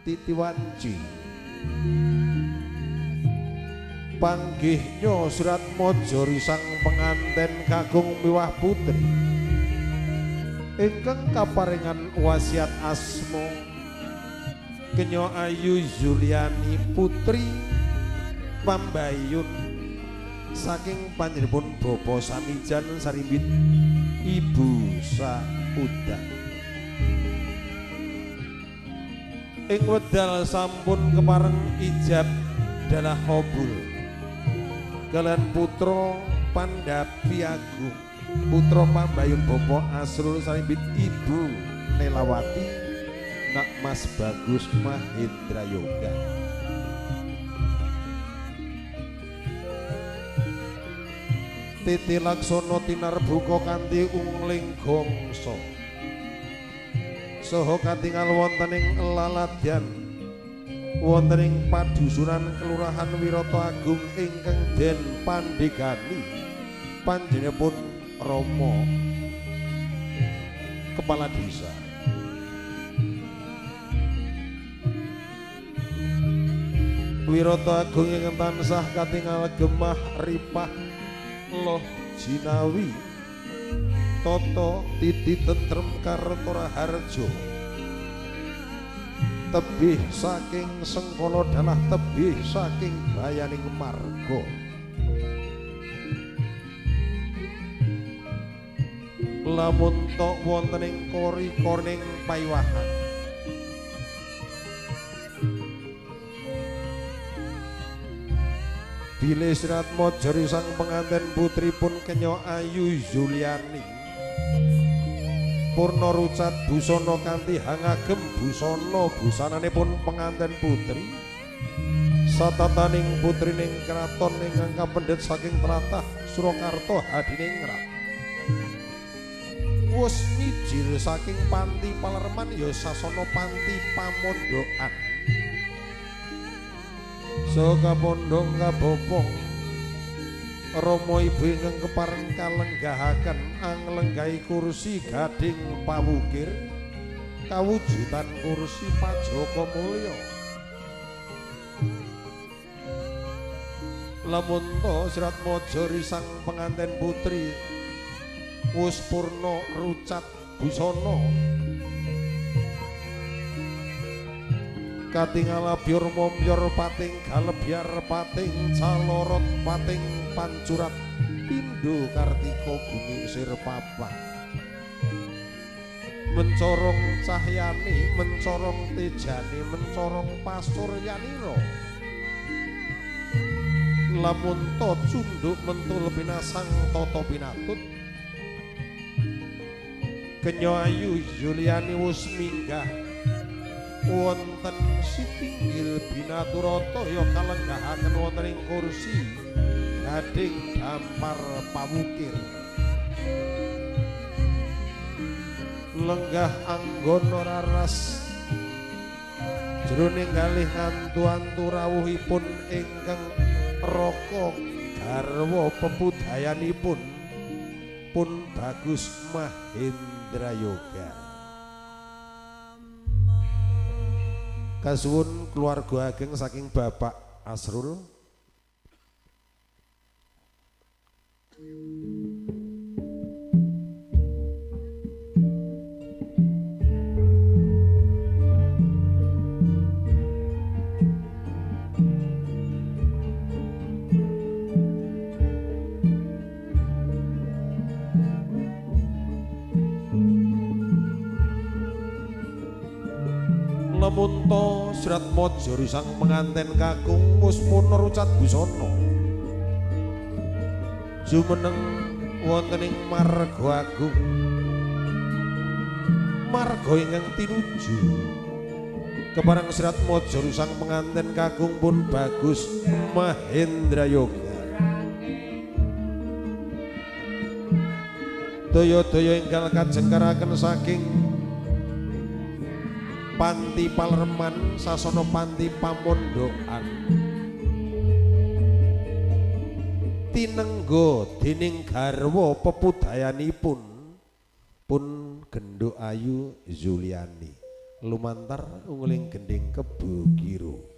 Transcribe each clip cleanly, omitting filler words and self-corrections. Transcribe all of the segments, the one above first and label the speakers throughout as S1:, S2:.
S1: Titiwanci. Panggihnya surat mojo risang penganten kakung miwah putri ingkang kaparingan wasiat asma Kenya Ayu Zuliani Putri Pambayun saking panjenenganipun Bapak Samijan Sarimbit Ibu Sauda. Ing wedal sampun kepareng ijab dalah hobul kalian putra Pandhapi Agung putra Pambayun Bapak Asrul Sarimbit Ibu Nelawati Nak Mas Bagus Mahendra Yoga. Titi Laksono tinarbuka kanthi ungling gongso saha katingal wonten ing laladyan wonten ing padusunan Kelurahan Wirata Agung ingkang den pandhegani panjenenganipun Rama Kepala Desa. Wirata Agung ingkang tansah katingal gemah ripah loh jinawi tata titi tentrem karta raharja tebih saking sengkala dalah tebih saking bayaning marga. Lamun tok wonten ing kori-korining paiwahan bilih Serat Mojori sang penganten putri pun Kenya Ayu Zuliani purna rucat busana kanthi hangagem busana busananipun penganten putri satataning putrining kraton ingkang kapendhet saking tlatah Surakarta Hadiningrat wus mijil saking panti palerman ya sasana panti pamondokan saha kapondhong kabopong Rama ibu ingkang kepareng kalenggahaken anglenggahi kursi gading pawukir kawujudan kursi pajaka mulya. Lamun to Serat Mojori sang penganten putri wus purna rucat busana katingal abyur momyor pating galebyar pating calorot pating pancurat pindho kartika bumi sir papan mencorong cahyane mencorong tejane mencorong pasuryanira lamun to cunduk mentul pinasang tata pinatut Kenya Ayu Zuliani wus minggah wonten sitinggil binaturata ya kalenggahaken wonten ing kursi gading dampar pawukir lenggah anggono raras jroning galih ngantu-antu rawuhipun ingkang raka garwa pepudayanipun pun Bagus Mahendra Yoga. Kasuwun keluarga ageng saking Bapak Asrul. Lamun to Surat Mojori sang penganten kakung wus purna rucat busana jumeneng wonten ing marga agung marga ingkang tinuju kepareng Surat Mojori sang penganten kakung pun Bagus Mahendra Yoga. Daya-daya enggal kajengkaraken saking panti palerman sasana panti pamondokan tinenggo dening garwa pepudayanipun pun Genduk Ayu Zuliani. Lumantar unguling gending Kebo Giro.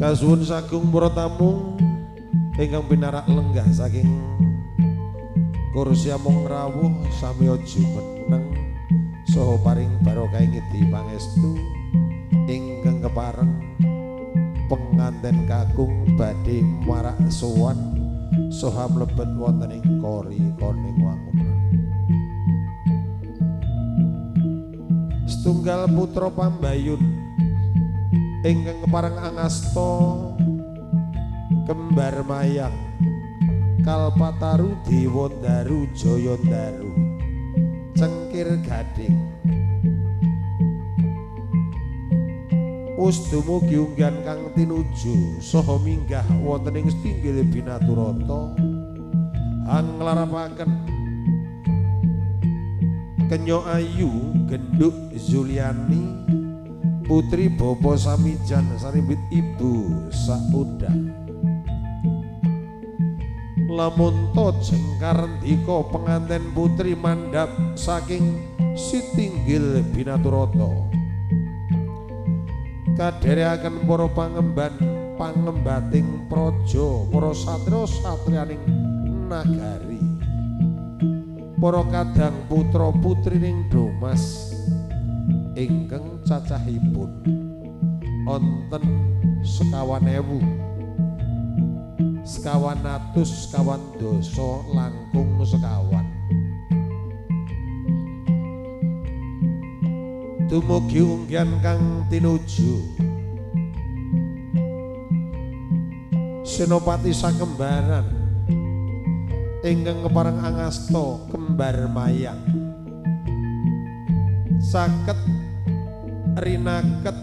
S1: Kasuwun sagung para tamu ingkang pinarak lenggah saking kursi amung rawuh sami jumeneng saha paring barokah ngidi pangestu ingkang kepareng penganten kakung badhe marak sowan saha mlebet wonten ing kori koning wangunan. Setunggal putra pambayun ingkang kepareng angasta kembar mayang Kalpataru Dewandaru Jayandaru Cengkir Gading wus dumugi unggan kang tinuju saha minggah wonten ing setinggil Binaturata hanglarapaken Kenyo Ayu Genduk Zuliani putri Bapa Samijan sarimbit Ibu Sauda. Lamun to jengkar ndika penganten putri mandhap saking sitinggil Binaturata kadherekaken para pangemban pangembating praja para satriya satriyaning nagari para kadang putra putrining Domas ingkang cacahipun wonten 24.224 langkung sekawan. Dumugi unggian kang tinuju Senopati Sakembaran ingkang kepareng angasta kembar mayang saket rinaket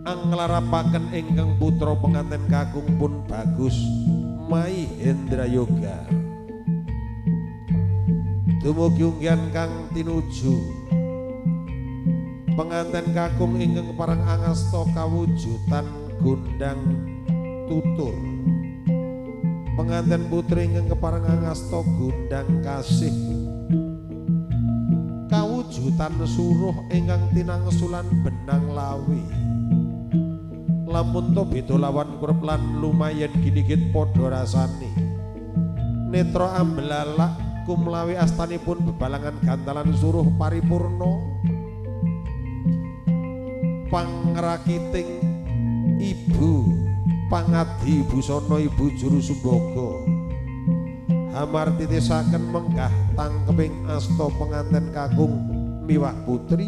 S1: anglarapaken ingkang putra penganten kakung pun Bagus Mai Hendra Yoga. Dumugi unggian kang tinuju penganten kakung ingkang kepareng angasta kawujudan gondang tutur penganten putri ingkang kepareng angasta gondang kasih kawujudan suruh ingkang tinangsulan benang lawi. Lamun to beda lawan kurep lan lumayan ginigit padha rasane netra ambelalak kumlawi astanipun bebalangan gantalan suruh paripurna pangrakiting ibu pangadi busana ibu juru sumbaga hamar titisaken menggah tangkeping asta penganten kakung miwah putri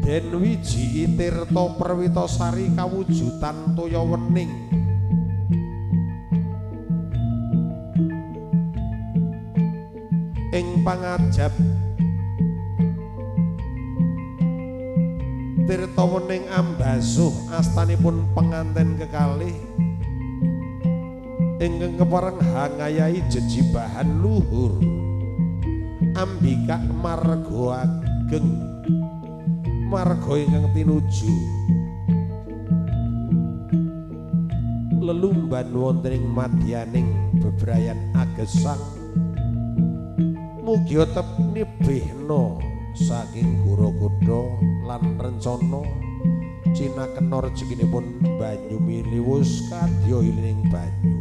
S1: den wiji tirta perwitasari kawujudan toya wening ing pangajab tirta wening ambasuh astanipun penganten kekalih ingkang kepareng hangayahi jejibahan luhur ambikak marga ageng marga ingkang tinuju lelumban wonten ing madyaning bebrayan agesang mugi tetep nibihna saking gura-gudha lan rencana cinakena rejekinipun banyu miliwus kadya ilining banyu.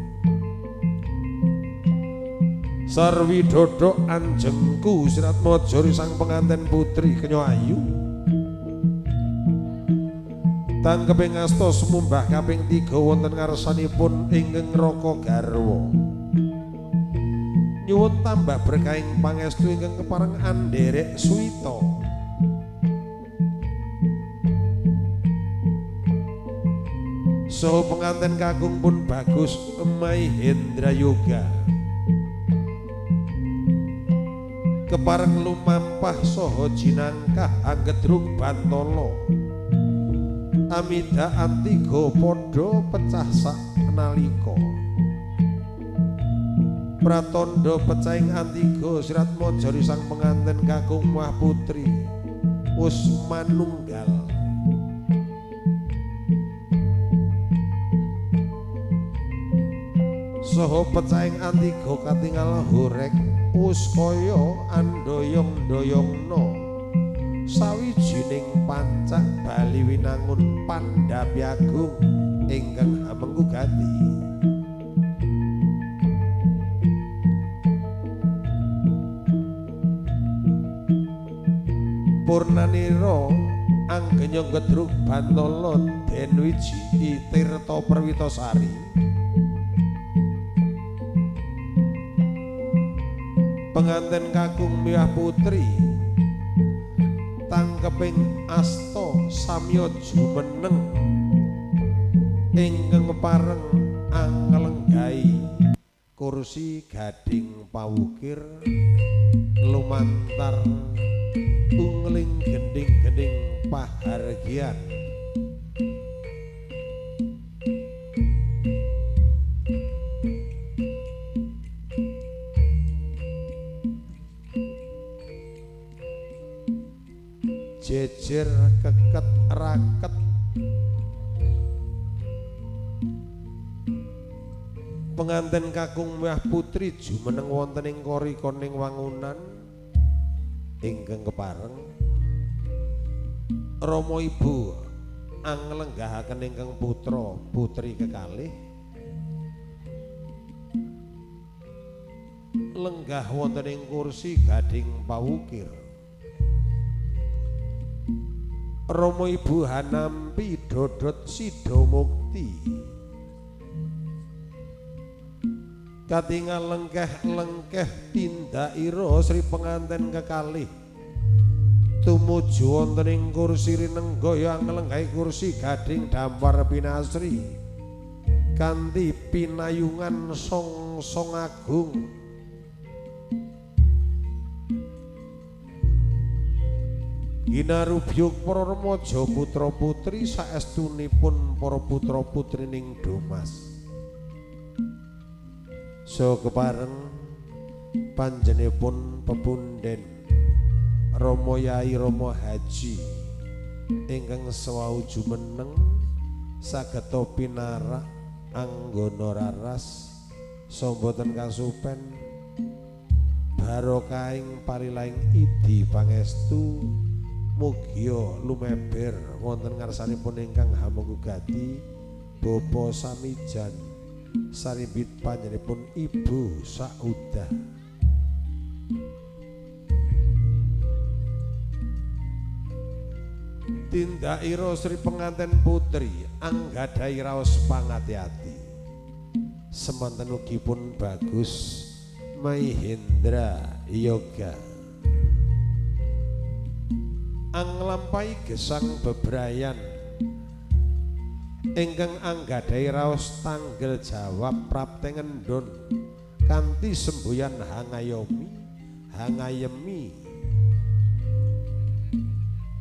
S1: Sarwi dodok anjengku Siratmaja sang penganten putri Kenyo Ayu tangkeping asta sumumbah kaping 3 wonten ngarsanipun ingkang Raka Garwa nyuwun tambah berkahing pangestu ingkang kepareng anderek suwita. Saha penganten kakung pun Bagus Mai Hendra Yoga kepareng lumampah saha jinangkah anggedruk bantala amida antiga padha pecah saknalika pratandha pecahing antiga Siratmaja sang penganten kakung wah putri wus manunggal. Saha pecahing antiga katingal horeg wus kaya andoyong-doyongna sawijining pancak bali winangun Pandhapi Agung ingkang hamengku gati. Purnanira anggenya gedruk bantala den wiji Tirta Perwitasari. Penganten kakung miwah putri tangkeping asta samya jumeneng ingkang pareng anglenggahi kursi gading pawukir lumantar ungling gending-gending pahargyan. Jejer keket raket penganten kakung miwah putri jumeneng wonten ing korikoning wangunan ingkang kepareng Rama ibu anglenggahaken ingkang putra putri kekalih lenggah wonten ing kursi gading pawukir. Rama ibu hanampi dodot sida mukti katingal lengkeh-lengkeh tindakira sri penganten kekalih tumuju wonten ing kursi rinengga anglenggahi kursi gading dampar pinasri kanthi pinayungan song-song agung. Ginarubyuk para remaja putra putri saestunipun para putra putrining Domas. So kepareng panjenenganipun pepunden Rama Yai Rama Haji ingkang sewau jumeneng sageta pinarak anggana raras somboten kasupen barokahing parilaing idi pangestu mugia lumeber wonten ngarsanipun ingkang hamengku gati Bapak Samijan sarimbit panjenenganipun Ibu Saudah. Tindakira sri penganten putri anggadhahi raos pangati-ati. Semanten ugi pun bagus Mahendra Yoga anglampahi gesang bebrayan ingkang anggadhahi raos tanggel jawab prapte ngendon kanthi semboyan hangayomi hangayemi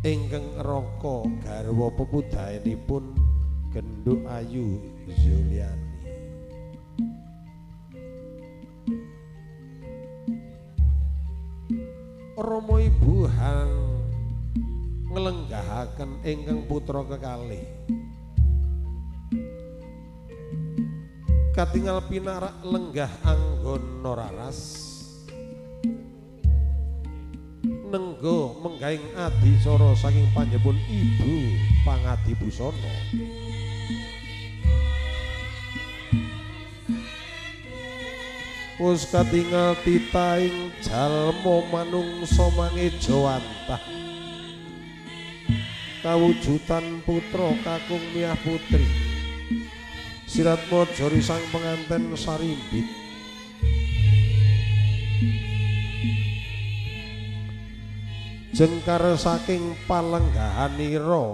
S1: ingkang raka garwa pepudaenipun Genduk Ayu Zuliani. Rama ibu hang nglenggahaken ingkang putra kekalih katingal pinarak lenggah anggana raras nenggo menggaing adicara saking panjenengan ibu pangadi busana. Wus katingal titahing jalma manungsa mangejawantah kawujudan putra kakung miah putri siratmaja sang penganten sarimbit. Jengkar saking palenggahanira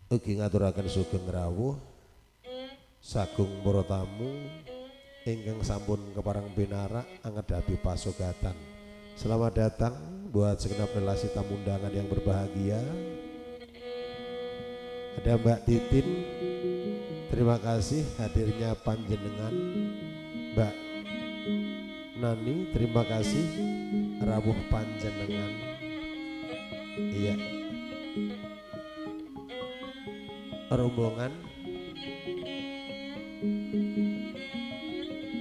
S1: ugi ngaturaken sugeng rawuh sagung para tamu ingkang sampun kepareng pinarak angedhapi pasogatan. Selamat datang buat segenap relasi tamu undangan yang berbahagia. Ada Mbak Titin, terima kasih hadirnya panjenengan. Mbak Nani, terima kasih rawuh panjenengan. Iya. Rombongan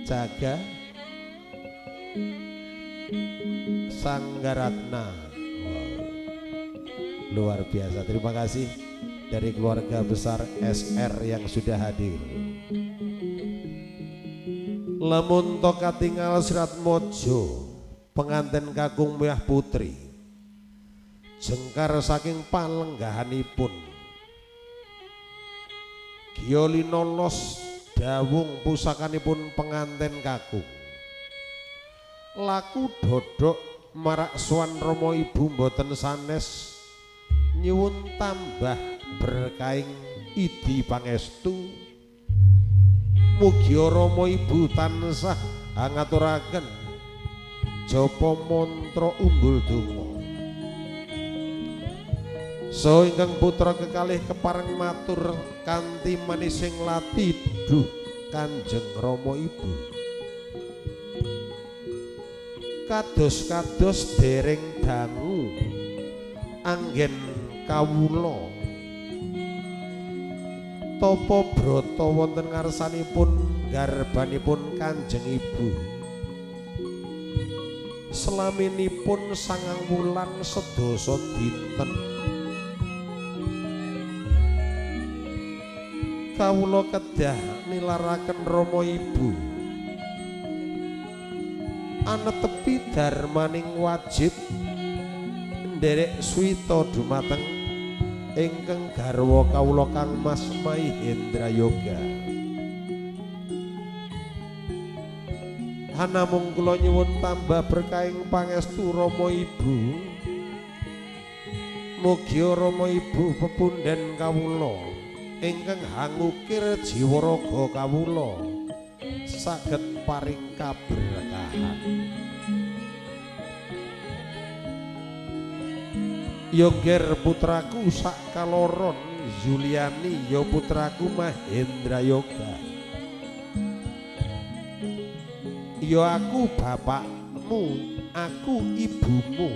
S1: Jaga Sanggaratna. Wow. Luar biasa. Terima kasih dari keluarga besar SR yang sudah hadir. Lamun to katingal Serat Mojo penganten kakung miah putri jengkar saking palenggahanipun giya linolos dawung pusakanipun penganten kakung laku dodok marak sowan rama ibu mboten sanes nyuwun tambah berkaing idi pangestu. Mugi rama ibu tansah angaturaken japa mantra unggul donga. So ingkang putra kekalih kepareng matur kanthi manising lati duh Kanjeng Rama Ibu. Kados-kados dereng dangu anggen kawula tapa brata wonten ngarsanipun garbanipun Kanjeng Ibu. Selaminipun 9 wulan sedasa dinten kawula kedah nilaraken rama ibu anetepi darmaning wajib nderek suwita dumateng ingkang garwa kawula Kang Mas Mahendra Yoga. Hanamung kula nyuwun tambah berkahing pangestu rama ibu. Mugi rama ibu pepundhen kawula ingkang hangukir jiwa raga kawula saged paring kaberkahan. Yongger putraku sak kaloron Zuliani ya putraku Mahendra Yoga. Ya aku bapakmu, aku ibumu.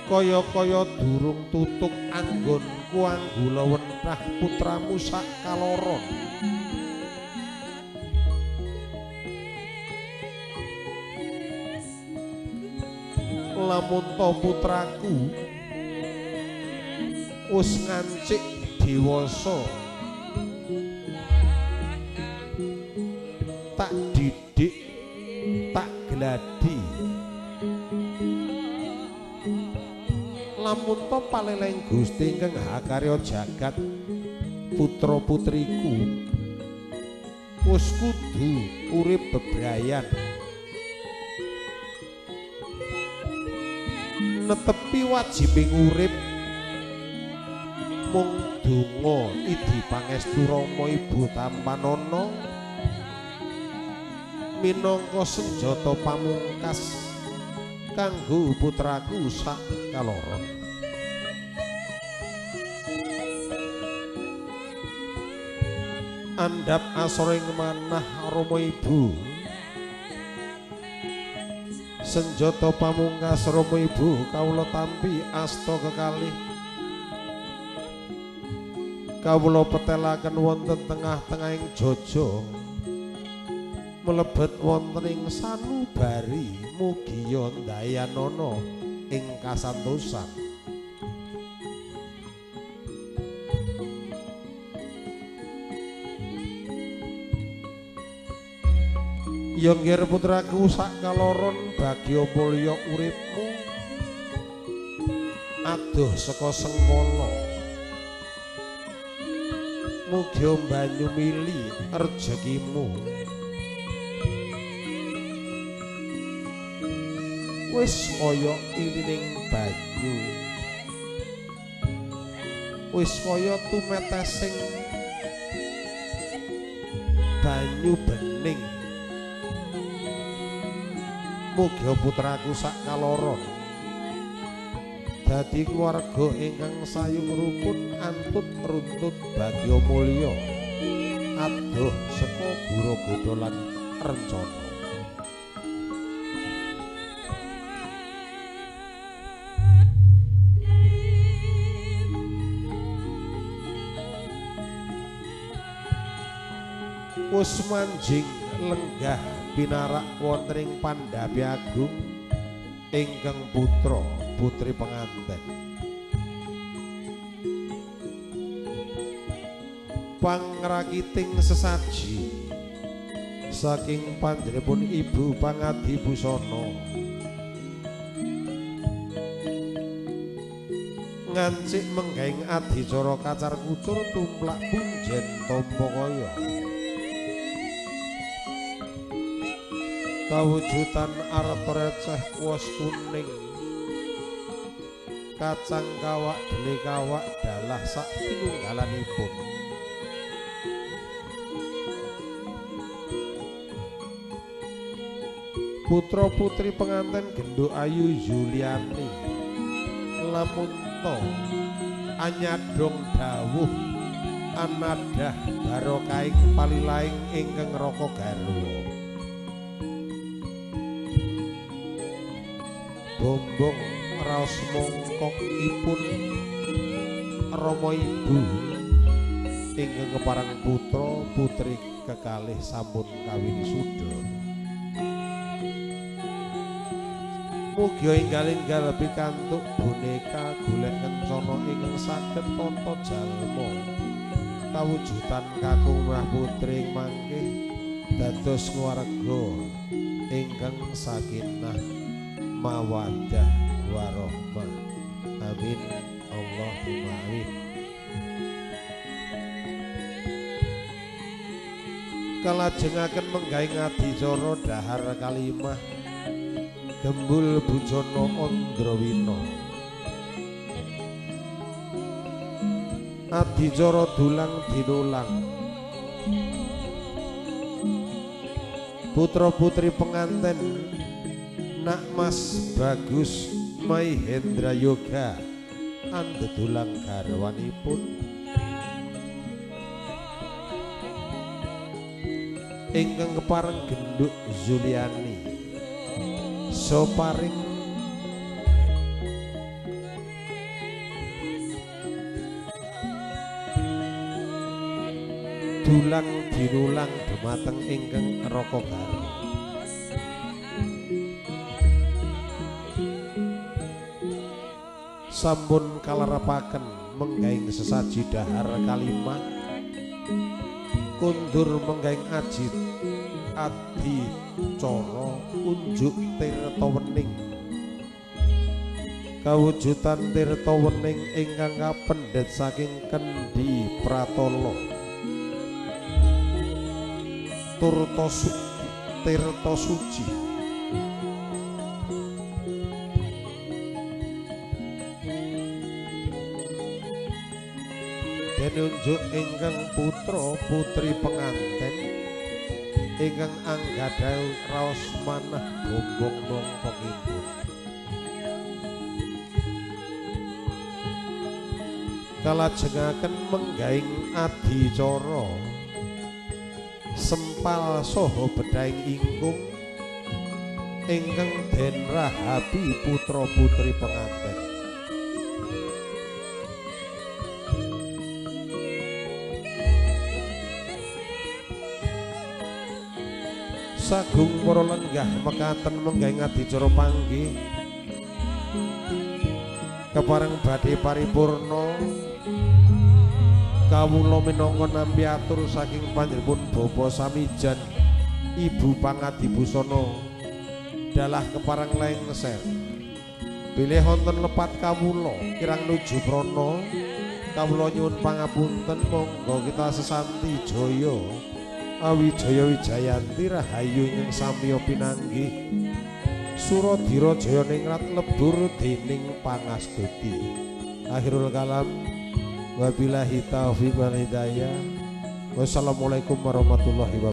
S1: Kaya-kaya durung tutuk anggonku anggula wentah putramu sak kaloron. Lamun to putraku wis ngancik dewasa tak didik tak gladi. Lamun to paleleng Gusti ingkang hakarya jagat putra putriku wis kudu urip bebrayan netepi wajibing urip mung donga idi pangestu rama ibu tampanana minangka senjata pamungkas kanggo putraku sak kaloron. Andhap asoring manah rama ibu senjata pamungkas rama ibu kawula tampi asta kekalih kawula petelaken wonten tengah-tengahing jojo mlebet wonten ing sanubari mugiya ndayanana ing kasantosan. Yongger putraku sak kaloron bagya mulya uripmu adoh saka sengkala mugi banyu mili rejekimu wis kaya ilining banyu wis kaya tumetesing banyu bening. Mugi putraku sak kaloron dadi keluarga ingkang sayung rukun antut runtut bagya mulya adoh saka gura godha lan rencana. Kusmanjing lenggah pinarak wonten ing pandhapi agung ingkang putra putri penganten. Pangrakiting sesaji saking panjenenganipun Ibu Pangadi Busana ngancik menggaing adicara kacar kucur tumplak punjen tampa kaya. Kawujudan arta receh kuos kuning kacang kawak dele kawak dalah sak tinunggalanipun. Putra putri penganten Genduk Ayu Zuliani lamunto anyadong dawuh anadah barokahing palilaing ingkang raka garwa. Bombong raos mongkokipun rama ibu ingkang kepareng putra putri kekalih sampun kawin suda. Mugi enggal-enggal pikantuk boneka golek kencana ingkang saged tata jalma kawujudan kakung mrah putri mangke dados keluarga ingkang sakinah mawaddah warahmah. Amin Allahumma amin. Kalajengaken menggaing adicara dahar kalimah gembul bujana Andrawina. Adicara dulang dinulang putra putri penganten Nak Mas Bagus Mahendra Yoga andedulang garwanipun ingkang kepareng Genduk Zuliani soparing dulang dinulang dumateng ingkang raka garwa. Sampun kalerepaken menggaing sesaji dahar kalimah kundur menggaing aji adicara unjuk tirta wening kawujudan tirta wening ingkang kapendhet saking Kendhi Pratala turta tirta suci. Unjuk ingkang putra putri penganten ingkang anggadhahi raos manah bombong mongkokipun. Kalajengaken menggaing adicara sempal saha bedhaing ingkung ingkang den rahabi putra putri penganten. Sagung para lenggah mekaten menggaing adicara panggih kepareng badhe paripurna kawula minangka nampi atur saking panjenenganipun Bapak Samijan Ibu Pangadi Busana dalah kepareng lengser bilih wonten lepat kawula kirang nuju prana kawula nyuwun pangapunten. Monggo kita sesanti jaya awijaya wijayanti rahayu ingkang samya pinanggih Suradira jayaningrat lebur dening pangastuti. Akhirul kalam wabillahi taufiq wal hidayah. Wassalamualaikum warahmatullahi wabarakatuh.